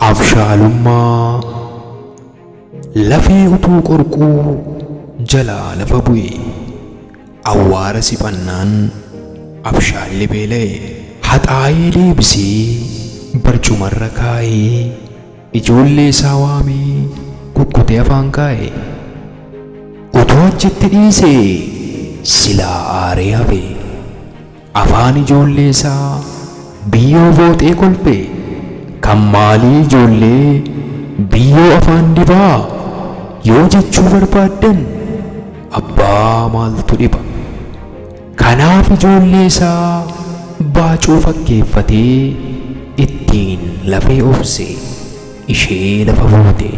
Abshaalummaa Lafee utuu qorquu jalaa lafa bu'e. Awwaara siphannaan abshaalli beela'e. Haxaa'ee deebisee barcumarra kaa'ee ijoollee isaa waamee kukkutee afaan kaa'e. Utuu achitti dhiisee silaa aaree hafe. Afaan ijoollee isaa biyyoo booxee kolfe. Kan maalii ijoollee biyyoo afaan dibaa? Yoo jechuu barbaaddan abbaa maaltu dhiba? Kanaaf ijoollee isaa baacoo fakkeeffatee ittiin lafee obse ishee lafa buute.